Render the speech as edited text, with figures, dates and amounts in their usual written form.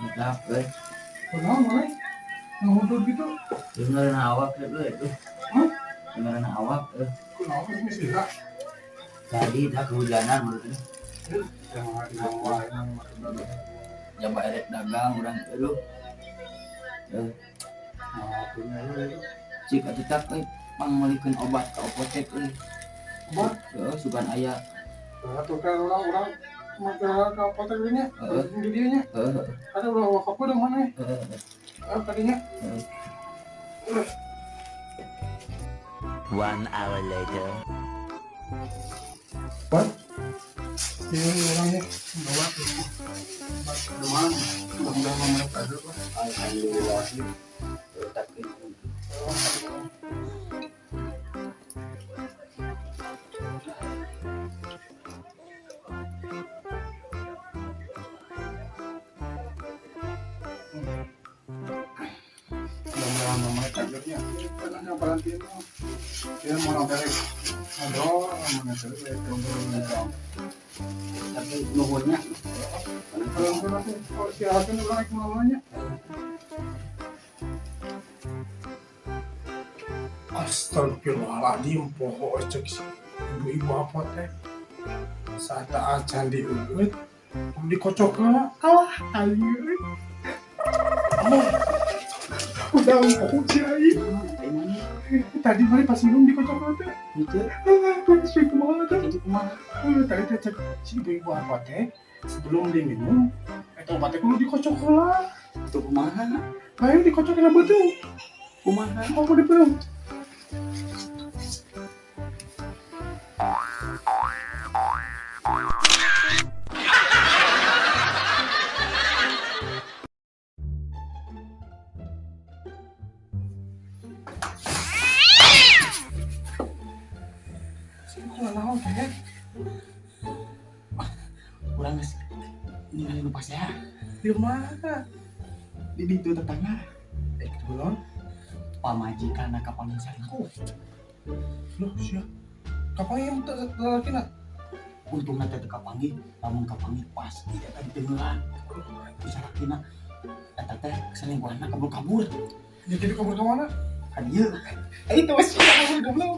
Entah, euy. Kunaon maneh? Ngahudud gitu. Dengerin awak euy tuh. Hah? Dengerin awak euy. Kunaon geus sila? Tadi dah kehujanan menurut ini. Yang di bawah. Jaba erek dagang urang aduh. Eh, Nah, punya we. Cik atuh tak euy pangmeulikeun obat ka apotek euy. Obat? Heeh, sugan aya. Nah, tuh kan urang make ka apotek we nya. Heeh. Di dieu nya. Heeh, Ada ulah wakaf udah mana? heeh. Ah, tadinya. Heeh. 1 hour later. What? Iya, orangnya bawa obat demam. Mudah-mudahan mereka ada lah. Alhamdulillah. Tak euy. Mudah-mudahan mereka ada. Karena berhenti dia mau sampai ngobrol, mau sampai ngobrol. Tapi nuhunnya. Kalau nanti kalau istirahatkan ulang ke. Astagfirullahaladzim, poho cek si ibu-ibu apotek. Saat acan dieueut, dikocok heula, alah aing euy. Oh, udah poho si aing. Tadi mari pas minum dikocok heula teh. Gitu. Ah, si kumaha teh? Itu kumaha? Eh, tadi teh cek si ibu-ibu apotek sebelum diminum eta obatnya kudu dikocok heula. Itu kumaha? Bae dikocok heula beuteung. Kumaha? Mau dipeureum. Sih, naon teh? Urang geus ningali nu pasea. Di mana? Di ditu tetangga. Eh, kebetulan. Pamajikan kapanggih salingkuh. Loh, sia. Kapan yang lalakina? Untungna teh teu kapanggih, lamun kapanggih pasti eta ditengelan. Ku salakina eta teh selingkuhanna kabur-kabur. Ya jadi kabur ke mana? Ka dieu. Eh, itu masih kabur goblok.